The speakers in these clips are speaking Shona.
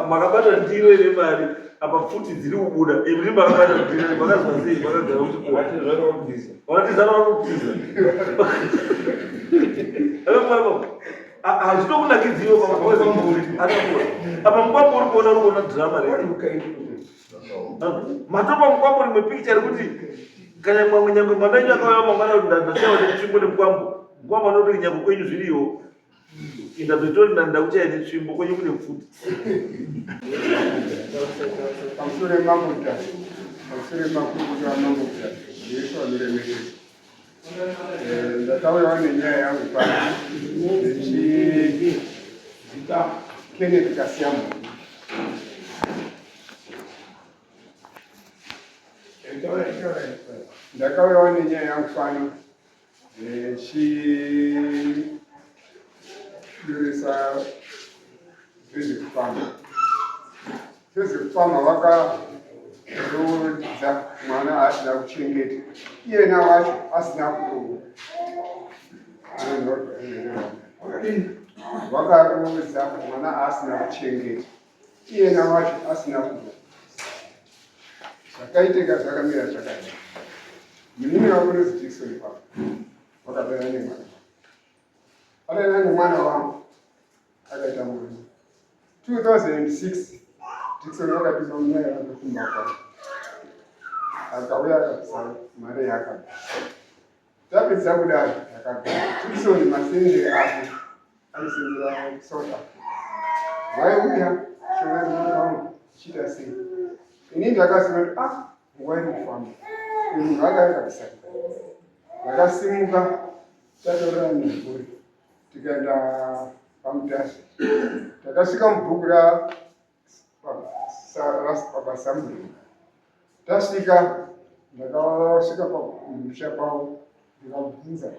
Makabata ndiro ine mari apa pfuti dziri kubuda, imi makabata ndiro, makazwa sei makagara kuchikoro? Vakatizana vakutiza. Hazvitokunakidziwo apa mukwambo uri kuona, uri kuona drama re matopa mukwambo rimwe pikicha rekuti kana mwamwe nyangwe mwana wenyu akauya mangwana kuti ndachaiwa netsvimbo nemukwambo, mukwambo anoti nyangwe kwenyu zviriyo indatotori ndakuchaya netsvimbo, kwenyu kune pfuti. Pamusoro mambo Mutasa, pamusoro makurukota amambo Mutasa, jesu vanoremekedzwa. Ndakauyawo nenyaya yangu pano ndichizita Kenneth Kasiyambo. Ndakauyawo nenyaya yangu pano ndichidurisa zvezvekufamba. Zvezvekufamba vakaroodza mwana asina kuchengeta, iyena wacho asina kuroora. Vakaroodza mwana asina kuchengeta, iyena wacho asina kuroora. Zvakaitika zvakamira zvakadai. Munin'ina wako unozi Jackson papa wakadanana nemwana, adanana nemwana wangu, akaita mwana 2006. Jackson wakapinda munyaya yake kumba kwake, akauya akabvisa mari yaakabvisa. Tapedza kudaro takagara. Jackson masendere ake anosenzera South Africa, vaiuya shona mwana wangu chiita sei. Ini ndakaziva kuti ah, nguva iri kufamba, uyu munhu akauya akabvisa. Ndakasimuka, tatorera mumvuri, tikaenda paMutasa. Takasvika mubhuku rababa Samuel. Tasvika, ndakasvika pamusha pavo, ndikabvunza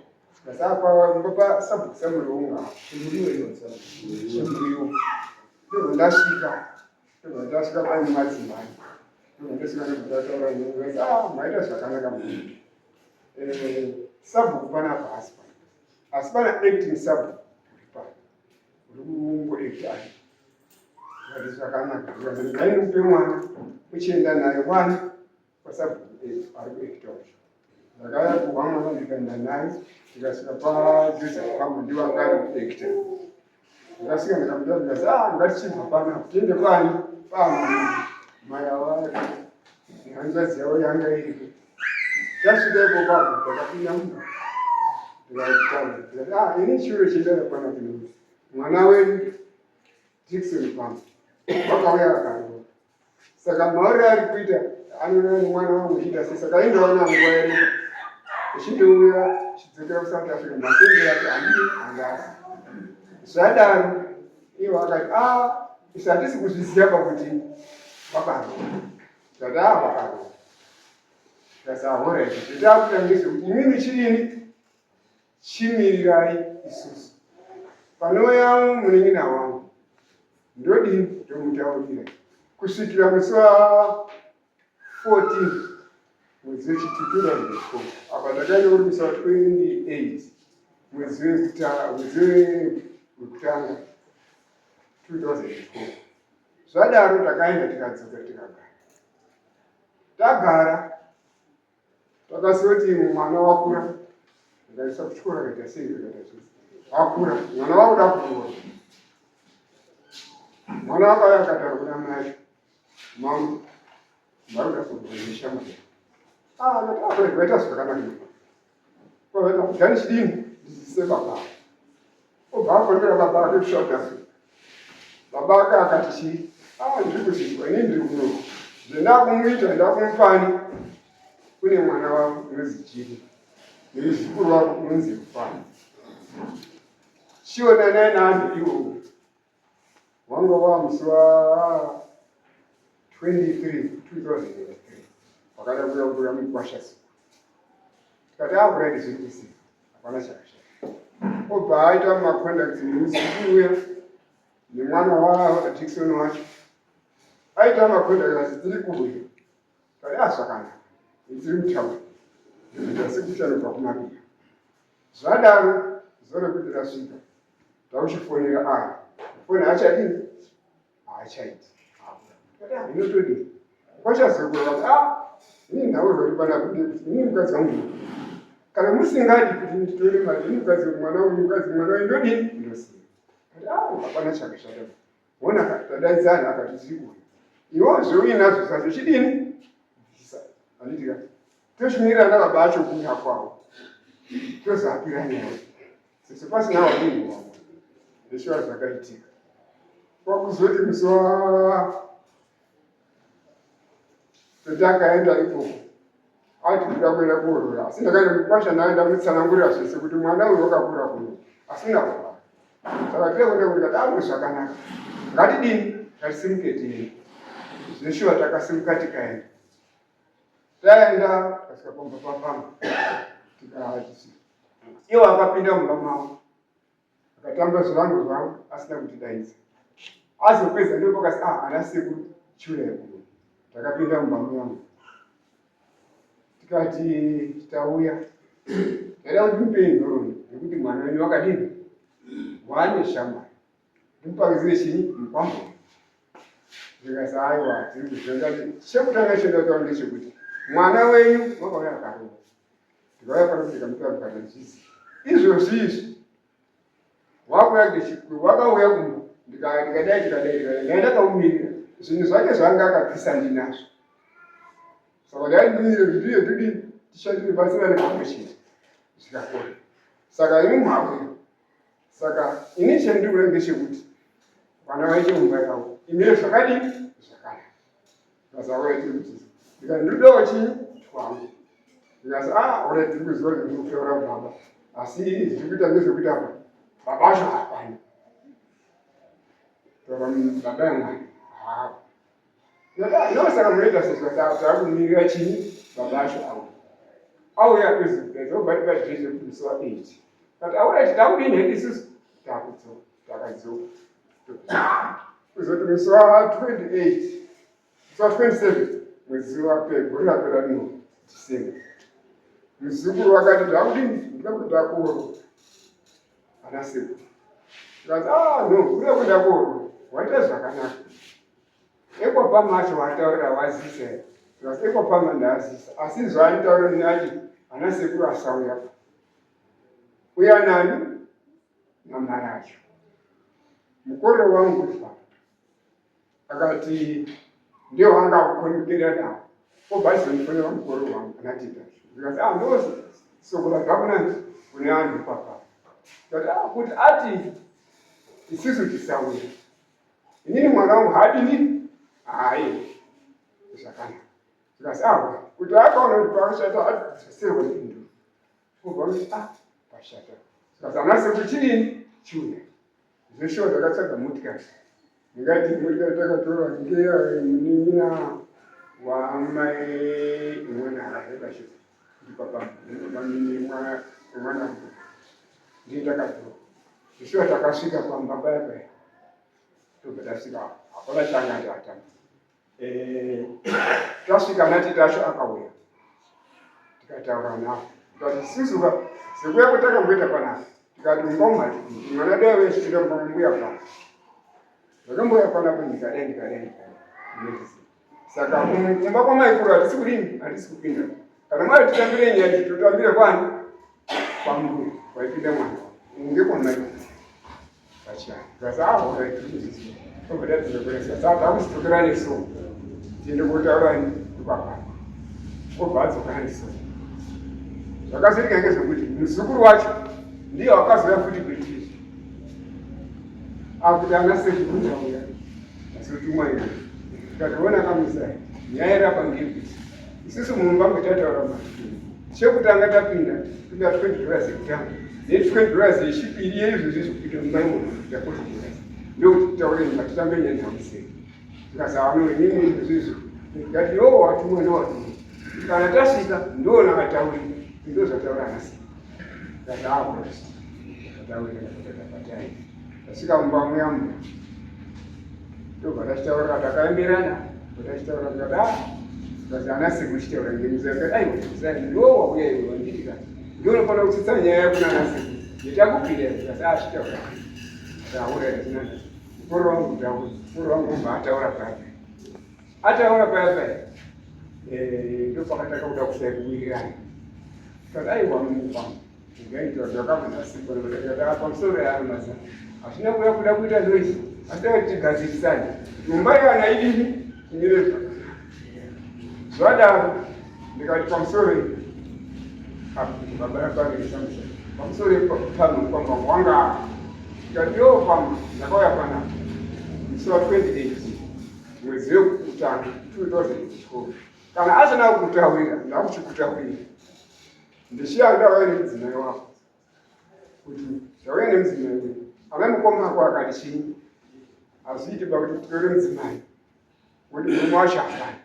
ndikasapa sabhuku Samuel unga Chimuriwo. Ndobva ndasvika, ndobva ndasvika paine madzimai, ndobva ndasvika, ndobva ndataura navo. Ah, maita zvakanaka munhu. Sabhuku panapa hasi pana, asi pana acting sabhuku uri pano, uri kungoacta ari. Ndikati zvakanaka, ndikati ngaindimupe mwana uchienda naye kwani kwasabhuku ari kuacta ucho. Ndakauya kuhwa mwana, ndikaenda naye, tikasvika paJoseph Pamwe, ndiwo anga ari kuacta. Ndakasvika, ndikamuta, ndikati ah, ngatichibva panapa tiende kwani pamwe mai ava nehanzvadzi yavo yanga iripo. Tasvika ipo papo, takapinda mumba, tikataura, tikati ah, ini chiro chendada panapa nekuti mwana wedu Jackson pamwe wakauya akarova, saka mauri ari kuita anoona mwana wangu uchiita sei. Saka indoona nguva yareba ichindouya chidzokera kuSouth Africa, masenge ake handii handasi. Zvadaro ivo akati a ah, isu hatisi kuzviziva pakuti vakarova. Ndati a ah, vakarova. Ndikati zvetakuita ngezvekuti imimi chidini, chimirirai isusu panouya munin'ina wangu, ndodini, ndomutaurira. Kusvikira musi wa 14 mwedzi wechitu 2004, apa ndakaenda uri musi wa 28 mwedzi wekutanga 2004. Zvadaro takaenda, tikadzoka, tikagara. Tagara, takazoti mwana wakura, akaisa kuchikoro, akaita sei, akaita sei, akura mwana, wakuda kuroora. Mwana wakauya akataura kuna mai, "Mama, ndakuda kuroora neshamwari." Ah, akati vaita zvakanaka, kwavaita kudhani chidini, ndiziise baba. Obva afonera baba ake kuSouth Africa. Baba ake akati chii? Ah, ndiri kuzvinzwa, ini ndiri kuno, zvendakumuita ndakumufani kune mwana wako unonzi Jini nemuzukuru wako unonzi Rufani, chionanai naanhu iwowo. Wanga wa musi wa 23 2003 wakada kuuya kutora mukwasha siku. Tikati akuraiti zviri kusiku, hapana chakashata. Obva aita macontacts nemuzukuru uya nemwana waDikson wacho, aita macontacts asi tiri kuuya. Kati azvakanaka, tiri mutauni, ndoita sekuchanobva kumabira. Zvadaro zuva rekuti rasvika, tauchifonera aya foni haachadini. Haachaiti. Inotodii? Kwachazokura vati ah, ini nhaurwa iri panapa ndeyekuti ini mukadzi wangu kana musingadi kuti nditore mari ini mukadzi mwana uyu mukadzi mwana uyu ndodini ndosiya. Ati ah, hapana chakashata. Ona tadaidzana akati tiri kuuya. Iwo zveuinazvo zvacho chidini? Bvisa. Handiti ka? Tochimirira ana baba acho kuuya kwavo. Tozapira nyaya. Sezvo pasina wadini wamwe. Ndeshuwa zvakaitika. Kwakuzoti musi wa takaenda ikoko ati kuda kuenda kuorora asi ndakaenda kukwasha naye ndamutsanangurira zvese kuti mwana uyu wakakura kuno asi una baba saka tira kuenda kuti kati amwe zvakanaka ngatidini ngatisimuke tiende zveshuwa takasimuka tikaenda taenda tikasvika pamba papamba tikati iwo akapinda mumba mavo akatamba zvirango zvavo asina kutidaidza azopedza ndipo pakasi ah ana sekuru chiuyai kuno takapinda mumba muyangu tikati tauya taida kuti mupei nhoroondo yekuti mwana wenyu wakadini wane shamwari ndimupakizire chinyi mukwambo ndikati aiwa tiri kuziva chekutanga chendataura ndechekuti mwana wenyu wakauya akarova ndikauya pano ndikamutora ndikati izvozvi izvi wakuya wakauya kumba ndikadai ndikadai ndikadai ndai ndakaumirira zvinhu zvake zvaanga akabvisa ndinazvo saka ndai ndimire kuti ndiye ndidini tishandire pasina nepamwe chete zvikakora saka ini mhauya saka ini chandiri kuda ndechekuti vana vaite mumba yavo imire zvakadii zvakanaka Ndazauya tiri kutiza. Ndikati ndinodawo chii? Twangu. Ndikati ah, ora tiri kuziva kuti ndiri kutaura baba. Asi zviri kuita ndezvekuti apa baba acho hapana. Taura baba yamwana. Haapo. No saka munoita sezvo takumirira chii? Baba acho auya. Auya kwezi obva tipa date yekuti musi wa 8. But auya titakudini hedu isusu? Takudzoka. Takadzoka. Kuzoti musi wa 28 musi wa 27 mwedzi wapera gore rapera rino December muzukuru wakati ndakudini ndinoda kuenda kuorwa ana sekuru tikati ah no kuda kuenda kuorwa waita zvakanaka ekwapama acho wataurira wazisa here tikati ekwapama ndazisa asi zvaanitaurira ndinati ana sekuru asauya uya nani namai acho mukororo wangu kufa akati ndiyo wanga akukonekera nawo obva achizondifonera mukororo wangu anatita ndikati ah ndo soko rabva kuna kune anhu papa ndikati ah kuti ati isisu tisauya inini mwana wangu haadini hayi zvakanaka ndikati ah kuti akaona kuti pakashata adzoserwa mhinduro Kubva kuti ah pashata. Saka ana sekuru chidini chiuya. Zveshuwa ndakatsvaga motikari. Ndikati motikari takatora ngeya munin'ina wamai mwana akareba chete. Ndipapa mamini mwana mwana ndiye takatora. Zveshuwa takasvika pamba paya paya. Tobva tasvika hapana changa chatanga. Eh, tasvika nati tacho akauya tikataura navo tikati isusu ka sekuya kwatakamboita panapa tikati mumba umu mwana dai wechipinda mumba mbuya pano ndakamboya panapa ndikadai ndikadai ndikadai saka kumba kwamaikuru hatisi kudini hatisi kupinda kana mwari titambire nyaya totambire kwani kwambuya kwaipinda mwana ngekwamaikuru Zvakazoitika ngezvekuti muzukuru wacho ndiye wakazouya futi kuitizvi akuti ana sekuru ndauya azotumwa ina tikatoona kamusai nyaya iri apa ngeyekuti isusu mumba metataura mashoko Chekutanga tapinda pinda 20 dollars yekutanga ne 20 dollars yechipiri yeizvozvi zvekuita mumba imomo ya 40 dollars ndokuti titaure ngatitambe nyenhau sei tikazava no inini izvozvizvo ndikati yo watumwa ndowatumwa kana tasvika ndoona vatauri ndozvataura nhasi ndikati ah vatauri ndakatapatai tasvika mumba muya muya Ndobva tachitaura takaemberana, tachitaura tikati ah, tikati ana sekuru chitaura ngemuzaya tikati aiwa muzaya ndiwo wauya iwe wanditi ka ndiwo unofanira kutsitsa nyaya yako nana sekuru yetakupira tikati ah chitaura taura tinana Mukuru wangu ndauya, mukuru wangu ubva ataura paya paya. Ataura paya paya, eh, ndopakatanga kuda kusai kuwirirana. Tikati aiwa mukwangu, ndingaita ndakabvunza simba ndikati pamusoro yaano mazana. Hazvina kuya kuda kuita noise, asi dai tigadzirisane. Nyumba yana idini imire zvakanaka. Zvadaro ndikati pamusoro baba raparesamisa pamusoro pano kwamba wanga ndikati yo pamba ndakauya panapa musi wa 28 mwedzi wekutanga 2012 kana asina kukutaurira ndakuchikutaurira ndichiya ndauya nemudzimai wako kuti ndauya nemudzimai uyu amai mukoma ako akati chii hazviiti pakuti titore mudzimai Kuti murume wacho hapana.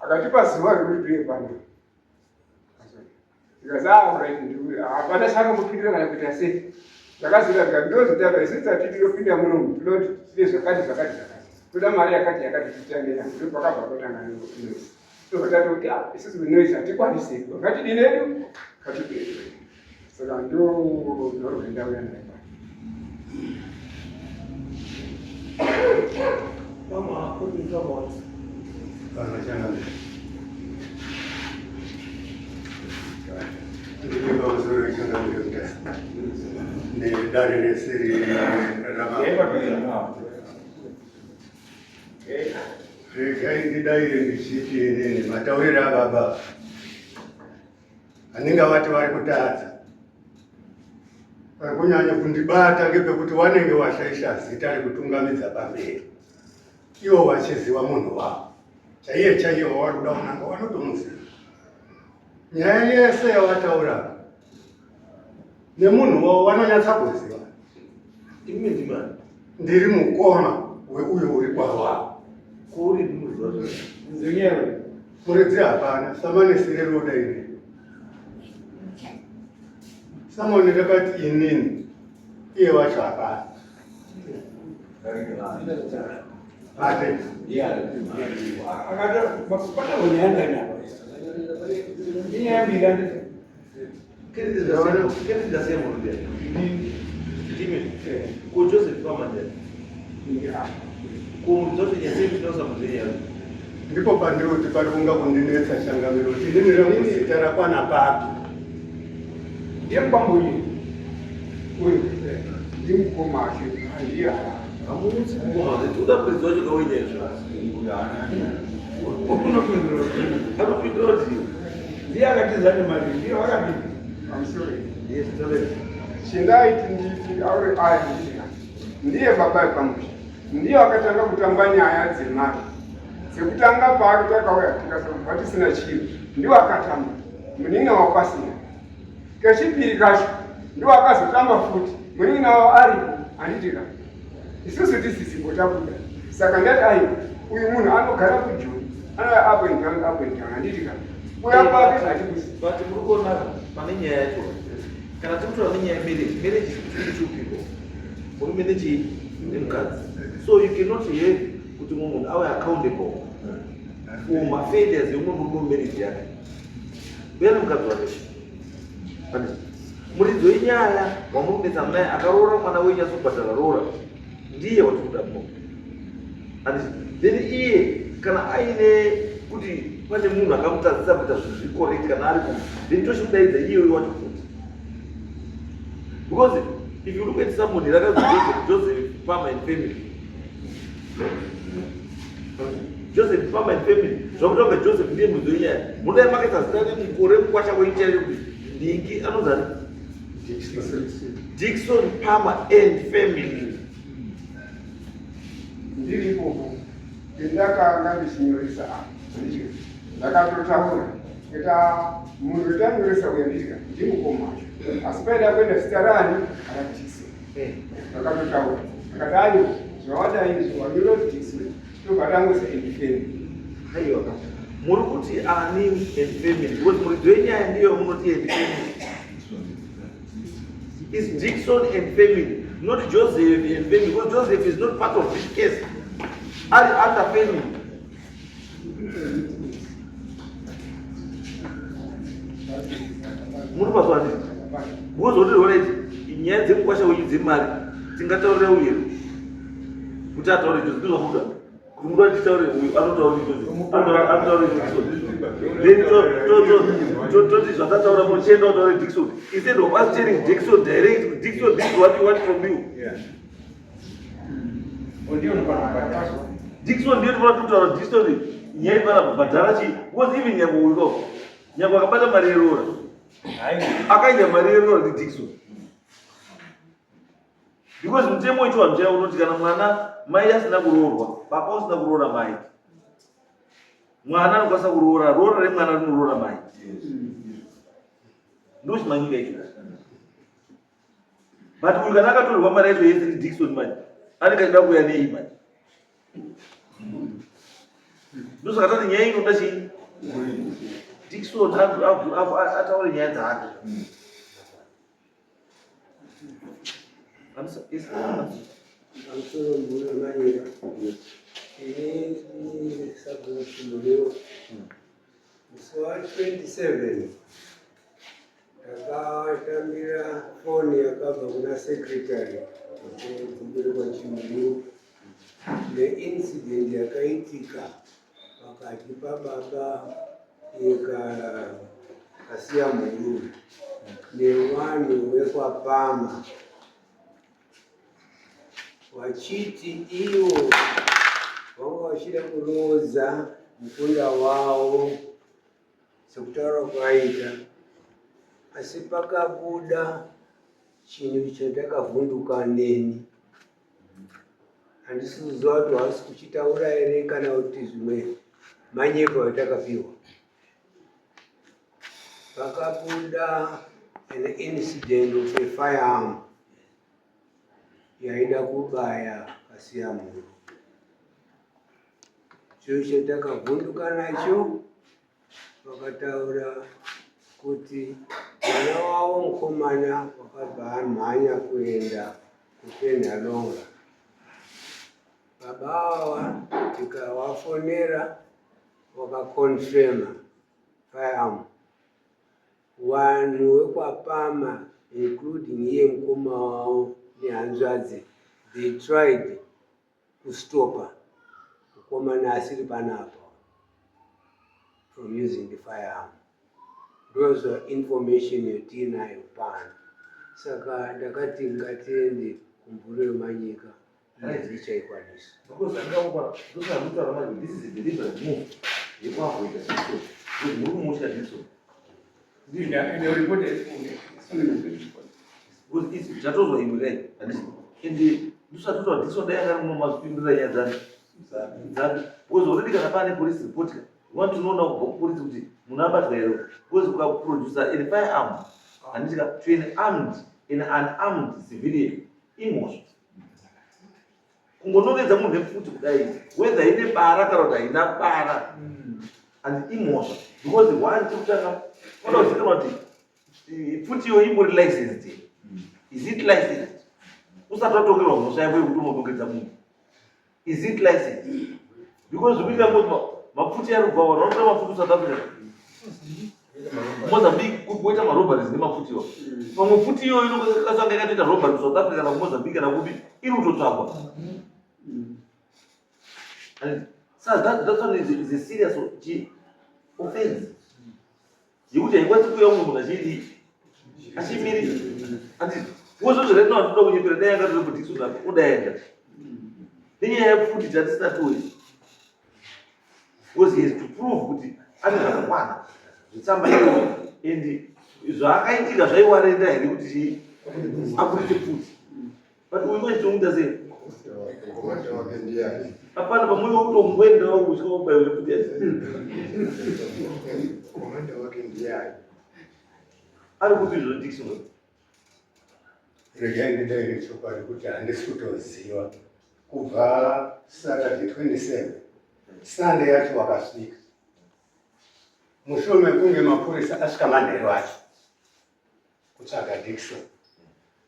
Akatipa zuva rekuti tuye pano. Ndikazi ah right ndiuye. Hapana chakambopindura kana kuita sei. Ndakazoita ndikati ndozotanga isu tati tinopinda muno tinoda kuti tine zvakati zvakati zvakati. Toda mari yakati yakati titange nayo. Ndopakabva patanga noise. Tobva tatoti ah isusu noise hatikwanise. Ngatidini hedu ngatidini. Saka ndo nhoroondo ndauya nayo pano. Mama, kuri kama Kana changamire. Ndiri pamusoro changamire kudai. Nedare rese rama. Regai ndidaire ndichiti inini mataurire ababa Handingavati vari kutadza. Vari kunyanya kundibata ngepekuti wanenge washaisha zita rekutungamidza pamberi. Ivo vachiziva munhu wavo. Chaiye chaiye wavari kuda kunanga vanotomuziva. Nyaya yese yavataura nemunhu wavo vanonyatsa kuziva. Imi ndimani? Ndiri mukoma weuyo uri kwavo. Kuri ndinoziva zve. Muridzi hapana, samanisi reroda iri. Samoni rakati inini, iye wacho hapana. Ate. Ndipo pandiri kuti pari kunga kundinetsa changamiro kuti inini rangu zita rakwana papi. Ndiye mukwambo uyu. Uyu ndimukoma ake handiye Hamuzi kukoma, toda kuridza wacho kawinezvo. Anopindura kuti Ndiye akatiza nemari, ndiye wakadini? I'm sorry. Yes, tell it. Chindaiti nditi auri aya ndiye. Ndiye baba vepamusha. Ndiye akatanga kutamba nyaya dzemari. Dzekutanga paari takauya tikazobva tisina chiro. Ndiwo akatamba. Munin'ina wapasina. Kechipiri kacho ndiwo akazotamba futi. Munin'ina wavo aripo handiti ka. Isusu tisisipo tabuda. Saka ndati aiwa uyu munhu anogara kujoni. Anouya up and down up and down handiti ka. Kuya kwake hatikuzi. But muri kuona pane nyaya yacho. Kana tiri kutaura nenyaya yemarriage, marriage is between two people. Murume nechii nemukadzi. So you cannot have kuti mumwe munhu ave accountable for mafailures eumwe murume mumarriage yake. Uya nemukadzi wake. Muridzi wenyaya wamuri kunetsa naye akaroora mwana wenyu azobhadhara roora ndiye watikuda muno. Handiti then iye kana aine kuti pane munhu akamutadzisa kuita zvinhu zviri correct kana ari ku then tochimudaidza iye uyo wacho futi. Because if you look at someone rakanzi Joseph, Joseph Palmer and family. Joseph Palmer and family. Zvakuti kunge Joseph ndiye muridzi wenyaya. Munodai makaisa zita remukore mukwasha wenyu chaiyo kuti ndingi anonzi ani? Dixon Palmer and family. Ndiri ikoko ndakanga ndichinyoresa apa nditya ndakatotaura kuita munhu wetanyoresa uya nditya ndimukoma wacho asi paida kuenda zita rani raDixon ndakatotaura ndakati aiwa zvawada izvo wanyora kuti Dixon tobva tangoisa and family. Aiwa muri kuti ani and family because muridzi wenyaya ndiyo munoti and family. Is Dixon and family, not Joseph and family, because Joseph is not part of this case. Ari under family. Muri pazwa ndizvo? Because what is nyaya dzekukwasha wenyu dzemari tingataurira uye. Kuti ataure izvozvo ndozvamuda kuti munhu achitaure uyu anotaura izvozvo anotaura izvozvo then toti zvatataura mochienda kutaura Dixon instead of us telling Dixon direct, "Dixon, this is what we want from you." Dixon ndiyo tinofanira kutaura. Dixon, nyaya ipana bhadhara chii? Because even nyange uyu nyange akabata mari yeroora, akaita mari yeroora ndiDixon, because mutemo wechivanhu chaiwo unoti kana mwana mai asina kuroorwa, baba usina kuroora mai, mwana anokwanisa kuroora, roora remwana rinoroora mai. Ndo chimanyika icho. But uyu kana akatorerwa mari yacho yese ndiDixon, manje anenge achida kuuya nei manje? Ndosaka tati nyaya inoda chii? Dixon ataure nyaya dzake. Pamusoro, mhuri yamanyika, ini sabhuku musi wa27 ndakatambira foni yakabva kuna secretary wekuGumbure kwaChimuriwo neincident yakaitika pakati pababa yekasiya mhuru nevanhu vekwapama, vachiti ivo vanga vachida kuroodza mukunda wavo sekutaura kwaita, asi pakabuda chinhu chandakavhunduka neni. Handisi kuziva kuti hausi kuchitaura here kana kuti zvimwe manyepo atakapiwa. Pakabuda an incident of a firearm yaida kubaya kasiya mhuru. Chiro chatakavhunduka nacho, vakataura kuti mwana wavo mukomana wakabva amhanya kuenda kuPenhalonga. Baba ava tikavafonera, vakaconfirma firearm. Vanhu vekwapama, including iye mukoma wavo nehanzvadzi, they tried kustopa mukomana asiri panapa from using the firearm. Ndozvo information yatiinayo pano. Saka ndakati ngatiende kumvuro yemanyika, ichaikwanisa. Because angaopa ndosakutaura manje, this is a deliberate move yekuavoida Dixon, because muri kumutya Dixon. Because it's chatozwa imwe kai, handisi? And ndosatotaura Dixon dai anga muno mazvipindura nyaya dzake dzake, because already kana pane police report ka, you want to know now kubva kupolisi kuti munhu abatwa here, because ukaproducer a firearm, handiti ka, to an armed an unarmed civilian, imhosva. Kungonongedza munhu nepfuti kudai, whether ine bara kana kuti haina bara, and imhosva, because one, chekutanga oda kuzikanwa kuti pfuti iyo imbori licensed here? Is it licensed? Usati watongerwa mhosva yako yekuti unonongedza munhu, is it licensed? Because zvikuita kuti mapfuti ari kubva, vanhu vanotora mapfuti South Africa, Mozambique, kuita marobberies nemapfuti iwa. Pamwe pfuti iyoyo inokasanga yakatoita robbery kuSouth Africa kana kuMozambique kana kupi, iri kutotsvagwa. And so that one is a serious offense yekuti haikwanisi kuuya umwe munhu achidi achimirira andi wozvo zvaretinoa tinoda kunyepera. Dai anga tiri kuDixon apa, udaenda nenyaya yepfuti tatisina tori, because he has to prove kuti ane zvakakwana zvetsamba iyoyo and zvaakaitika zvaiwarenda here kuti chii aburitse pfuti. But uyu manje tomuita sei? Komanda wake ndiani? Hapana, pamwe utongoenda usvika ubaiwe nepfuti yacho. Komanda wake ndiani? Ari kupi izvo Dixon? Regai ndidaire chokwadi kuti handisi kutoziva. Kubva Saturday 27, Sunday yacho wakasvika mushure mekunge mapurisa asvika manheru acho kutsvaga Dixon.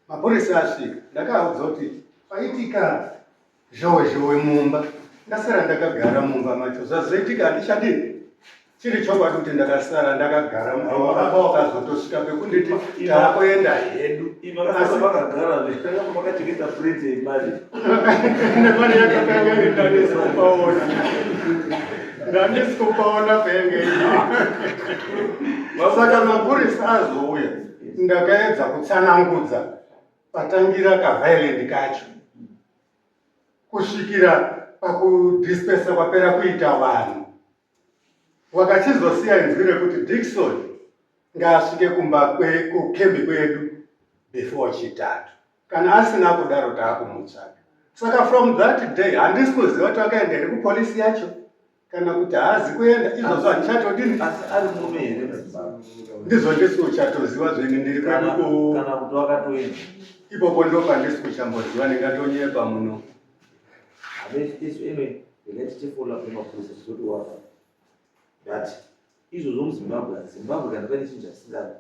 Mapurisa asvika, ndakaudza kuti paitika zhowe zhowe mumba, ndasara ndakagara mumba macho. Zvazoitika handichadii. Chiri chokwadi kuti ndakasara ndakagara baba wakazotosvika pekunditi taakuenda hedu. Asi vakagara zvekanga makachengeta plate yemari. Nemari yakatanga iri ndanesi kupaona. Ndanesi kupaona penge. Saka mapurisa azouya ndakaedza kutsanangudza patangira kaviolent kacho. Kusvikira pakudispersa kwapera kuita vanhu. Wakachizosiya inzwi rekuti Dickson ngaasvike kumba kukembi kwedu before Chitatu. Kana asina kudaro taakumutsvaga. Saka from that day handisi kuziva kuti akaenda here kupolisi yacho kana kuti haazi kuenda izvozvo handichatodini. Asi ari muno here muZimbabwe? Ndizvo ndisi kuchatoziva zvenyu ndiri kwedu ku kana kuti wakatoenda. Ipopo ndopandisi kuchamboziva ndingatonyepa muno. Anyway, regai tichifollow up nemapurisa tizoti wafa but izvozvo muzimbabwe zimbabwe kana paine chinhu chasingadi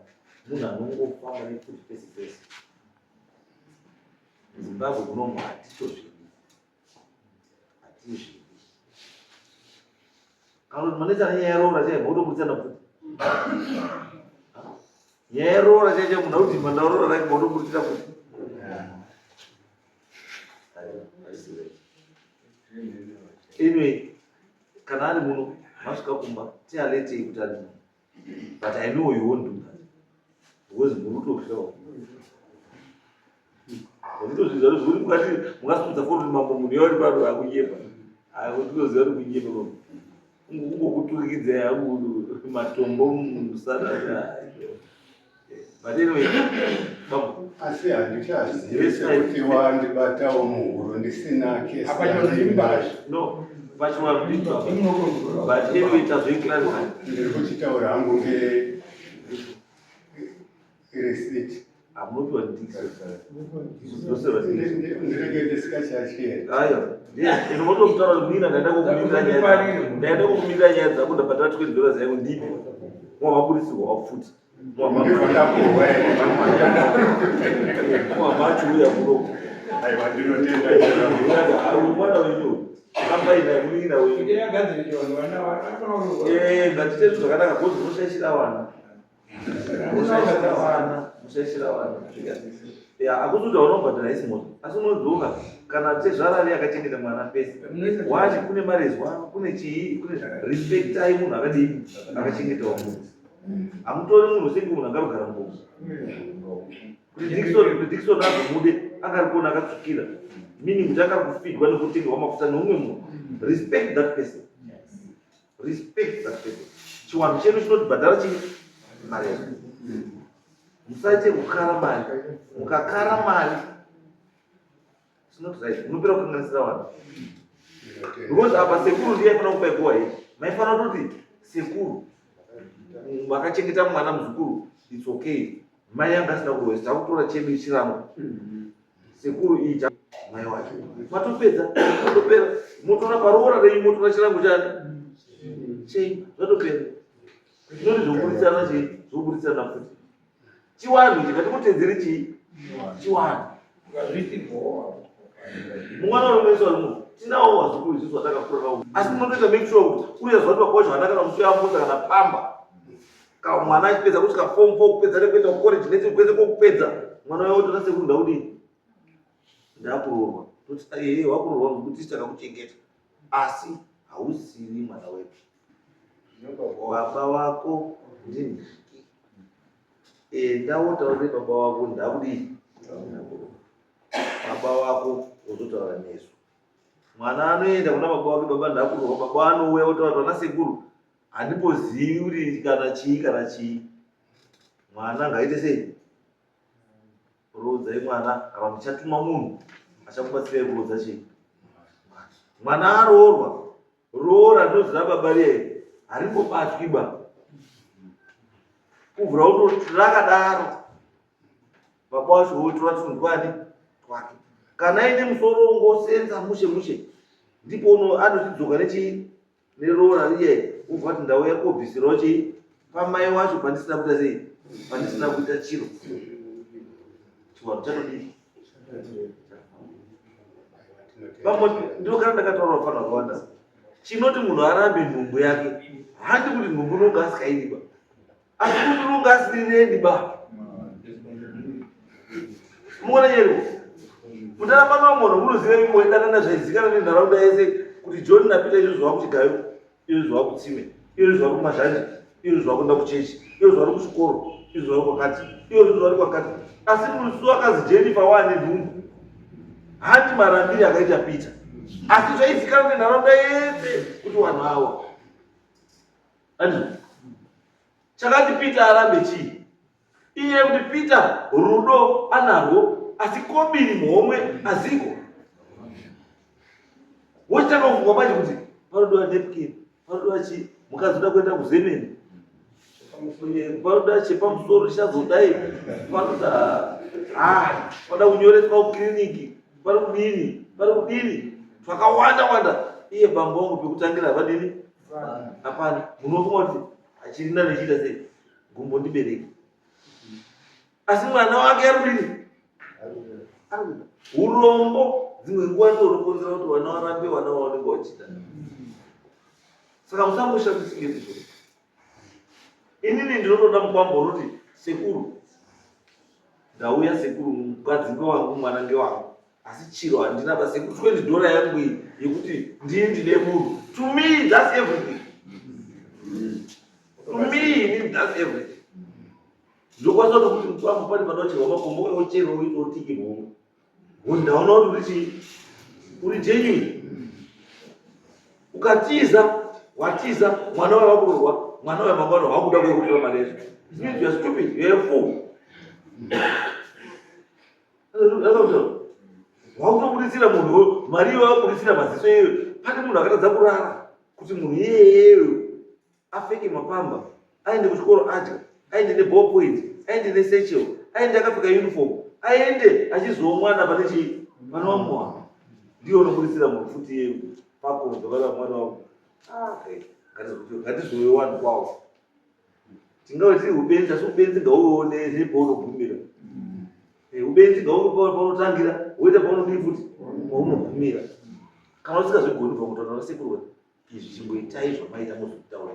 munhu anongofamba nepfuti pese pese muzimbabwe kunomu hatitozvidi hatizvidi kana kuti manetsana nyaya yeroora chaiyo motoburitsana pfuti nyaya yeroora chaiyo chaiyo munhu akuti mandaroora rake motoburitsira pfuti Anyway, kana ari muno masvika kumba tialetei kuti ari muno but I know you won't do that because muri kutoshawo nditozviziva kuti zvuri mukati mungasimudza foni kuti mambo munhu yauri pano akunyepa nditoziva kuti kunyepa mambo kungokuturikidza yangu matombo musana But anyway, bambo. Asi handichazivi sekuti wandibatawo muhuro ndisina kesi. No, pachivanhu ndicho apa. But anyway, tazoiclarify. Ndiri kuchitaura hangu nge receipt. Hamunopiwa ndikisi. Dzoserwa ndikisi. Ndinenge ndisikachachiyeri. Ayo. Ino mototaura kuti mina ndaenda kokumirira nyaya. Ndaenda kokumirira nyaya dzako ndabhadhara 20 dollars yangu ndipi. Mwamaburitsirwa futi. Mwamachiuya kuno. Aiwa ndinotenda. Mwana wenyu. Rambai naye munin'ina wenyu. Eh, ngatiite zvinhu zvakanaka because munoshaishira vana. Musaishira vana, musaishira vana. Ya, akuti kuti hauna haisi mhosva. Asi unodzoka kana tezvara ari akachengeta mwana pese. Wani kune marezwa, kune chii, kune respectai munhu akadii akachengetawo munhu. Hamutori munhu senge munhu angarogara mubox. Kuti Dickson, kuti Dickson azomude angari kuona akatsvukira. Meaning kuti angari kufidwa nekutengerwa mafuta neumwe munhu. Respect that person. Respect that person. Chiwanhu chedu chinotibhadhara chii? Mari yacho. Musaite kukara mari. Mukakara mari it's not right. Munopera kukanganisira vanhu. Because apa sekuru ndiye aifanira kupa iguwa iyi. Maifanira kutoti sekuru makachengeta mwana muzukuru it's okay. Mai anga asina kurohwa takutora chedu chirango. Sekuru iyi mai wacho. Matopedza, matopera. Motora paroora renyu motora chirango chani? Chei, zvatopera. Zvinoti zvoburitsana chii? Zvoburitsana futi. Chiwanhu ichi ngatikutedzere chii? Chiwanhu. Mumwana uri mwese vari muno. Tinawo vazukuru isusu vatakakura navo. Asi munotoita make sure kuti uye zvati baba wacho haana kana musi yambudza kana pamba. Kana mwana achipedza kusvika form 4 kupedza nekuenda kucollege nese kwese kokupedza mwana wayo otoda sekuru ndaudii? Ndakuroorwa. Toti ehe wakuroorwa ngokuti tisi takakuchengeta. Asi hausiri mwana wedu. Baba wako ndinhiki. Enda wotaurire baba wako ndakudii? Ndakuroorwa. Baba wako wozotaura nesu. Mwana anoenda kuna baba wake, baba ndakuroorwa, baba anouya otaura nasekuru handimbozivi kuti kana chii kana chii mwana ngaite sei roodzai mwana kana ndichatuma munhu achakubatsirai kuroodza chii mwana aroorwa roora rinozi rababa riye harimbobatwi ba kuvhura unoti rakadaro baba wacho wotora tunhu twani twake kana aine musoro ungosenza mushe mushe ndipo uno anochidzoka nechii neroora riye wobva wati ndauya kobvisirawo chii pamai wacho pandisina kuita sei pandisina kuita chiro chivanhu chatodii pamwe ndinogara ndakataura vafana vakawanda. Chinoti munhu arambe nhumbu yake handi kuti nhumbu unonga asikaidi ba, asi kuti unonga asiri ready ba. Muona nyeriko mundaramba mamono munoziva imboendanana zvaizikanwa nenharaunda yese kuti John naPeter izvo zvakuchigayo, izvo zvakutsime, izvo zvakumazhanje, izvo zvakuenda kuchechi, izvo zvari kuchikoro, izvo zvari kwakati, izvo zvari kwakati. Asi musi wakazi Jennifer wane nhumbu handi marambire akaita Peter, asi zvaizikanwa nenharaunda yese kuti vanhu awa andizvo. Chakati Peter arambe chii? Inyaya yekuti Peter rudo anarwo asi kobiri muhomwe aziko. Wochitanga kufunga manje kuti panodiwa napkin, panodiwa chii, mukadzi uda kuenda kuzemeni, panoda chepamusoro chichazodai, panoda ah, panoda kunyoreswa kukiriniki, pari kudini, pari kudini, twakawanda wanda. Iye bambo wangu pekutangira havadini, hapana. Munofunga kuti achirina nechiita sei? Gumbo ndibereki, asi mwana wake ari kudini? Urombo dzimwe nguva ndiwo unokonzera kuti vana varambe vana vavanenge vachida. Saka musangoshamisike ndizvo. Inini ndinotoda mukwambo unoti sekuru, ndauya sekuru, mukadzi ngewangu, mwana ngewangu, asi chiro handina ba sekuru, 20 dollar yangu iyi yekuti ndini ndine munhu. To me that's everything. To me inini that's everything. Ndokwanisa kuti mukwambo pane panocherwa makombo ocherwa uite utiki mhomwe. Ngozi ndaona kuti uri chii? Uri genuine. Ukatiza, watiza, mwana wayo wakuroorwa, mwana wayo mangwana wakuda kuya kutora mari yacho. It means you are stupid, you are a fool. Wakutobuditsira munhu mari iyoyo, wakubuditsira maziso iyoyo. Pane munhu akatadza kurara kuti munhu iyeyeyo apfeke mapamba, aende kuchikoro adya, aende neballpoint, aende nesechel, aende akapfeka uniform, aende achizowo mwana pane chii, pane vamwe vanhu. Ndiye unobuditsira munhu futi iyeyo pakonzo vana mwana wangu. Ah, ngatizove wanhu kwawo. Tingave tiri ubenzi, asi ubenzi ngauone nepaunogumira. Ubenzi ngauve paunotangira, woita paunodii futi, paunogumira. Kana usingazvigoni kubva kutaura nasekuru Izvi chimboitai zvamaita mozokutaura.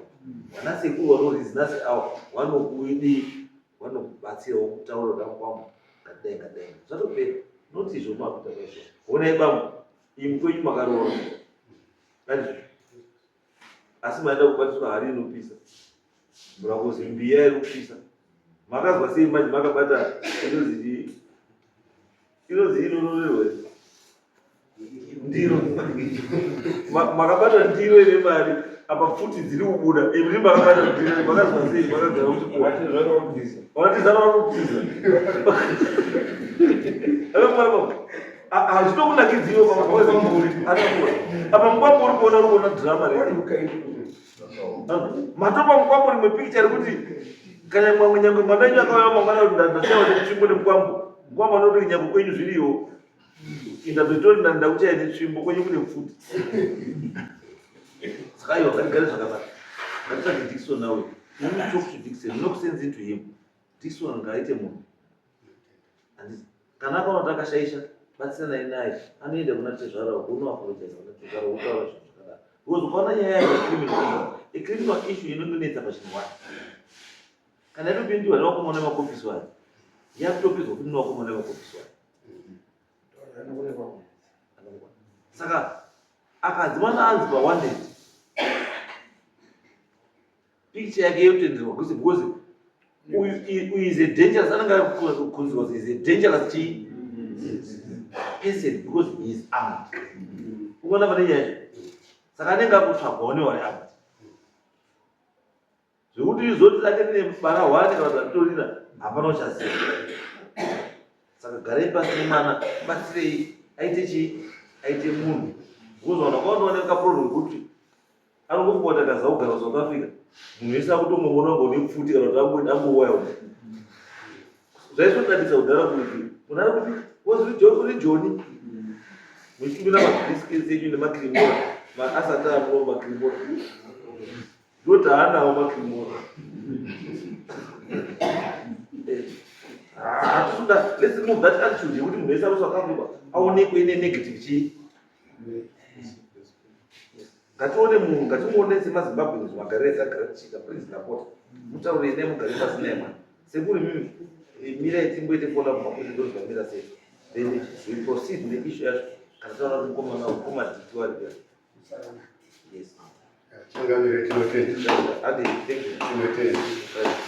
Vana sekuru vanorizina seawa vanokudii, vanokubatsirawo kutaura kuda kwambo ngatidai ngatidai zvatopera not izvo makuita kwaizvo. Honai bambo imi kwenyu makaroora andizvo, asi maenda kubatiswa hari inopisa murakozi mbiya iri kupisa makazwa sei manje makabata inonzi inonzi inonorerwa ndiro makabata ndiro ine mari apa pfuti dziri kubuda imri makabata ndiro makazwa sei makagara kuchikovatizana vanokutiza hazvitokunakidziwo apa mukwambo uri kuona uri kuona drama re matopa mukwambo rimwe pikicha rekuti kana mwamwe nyangwe mwana wenyu akauya mangwana kuti ndachaiwa netsvimbo nemukwambo mukwambo anoti nyangwe kwenyu zviriyo Inda betori ndakuchaya netsvimbo kwenyu kune pfuti. Saka aiwa ngatigare zvakanaka. Ngatitsvage Dixon nawe. You talk to Dixon, knock sense into him. Dixon ngaaite munhu. Handiti kana akaona kuti akashaisha batsiranai naye anoenda kuna tezvara uko unoapologize kuna tezvara wotaura zvinhu zvakadaro. Because ukaona nyaya yacho criminal issue, a criminal issue inongonetsa pachinhu one. Kana yatopindiwa nevakomana vemakofisi wayo, yakutopinzwa futi nevakomana vemakofisi wayo. Saka akadzimana anzi pawanted picture yake yotenderwa kuzi because uyu is a dangerous anenge akukunzwa kuti is a dangerous chii person because he is armed. Ukuona pane nyaya yacho, saka anenge akutsvagwawo nevari armed zvekuti izoti rake rine bara hwani kana kuti ritorina hapana uchaziva. Saka garai pasi nemwana, batsirei aite chii, aite munhu. Because vanhu vakawanda vane kaproblem kuti anongofunga kuti akaziva kugara kuSouth Africa munhu wese akutongomuona kunge une pfuti kana kuti angouya. Zvaisodadisa kudhara kuti munhu ari kuti wozi uri Joni muchitumira mabhisiketsi enyu nemakrimora asati amuwa makrimora ndoti haanawo makrimora. Hatisuda, let's remove that attitude yekuti munhu wese ari kuSouth Africa aonekwe ine negative chii. Ngatione munhu, ngatingoone semaZimbabweans magariro etagara tichiita. Please, ndapota, mutaurire nemugare pasi naye mwana. Sekuru imimi, mirai timboite follow up makuti ndo zvamira sei, then we proceed neissue yacho kana taona kuti mukomana mukoma diti wari. Yes. Changamire, tinotenda. Adi, thank you. Tinotenda. Right.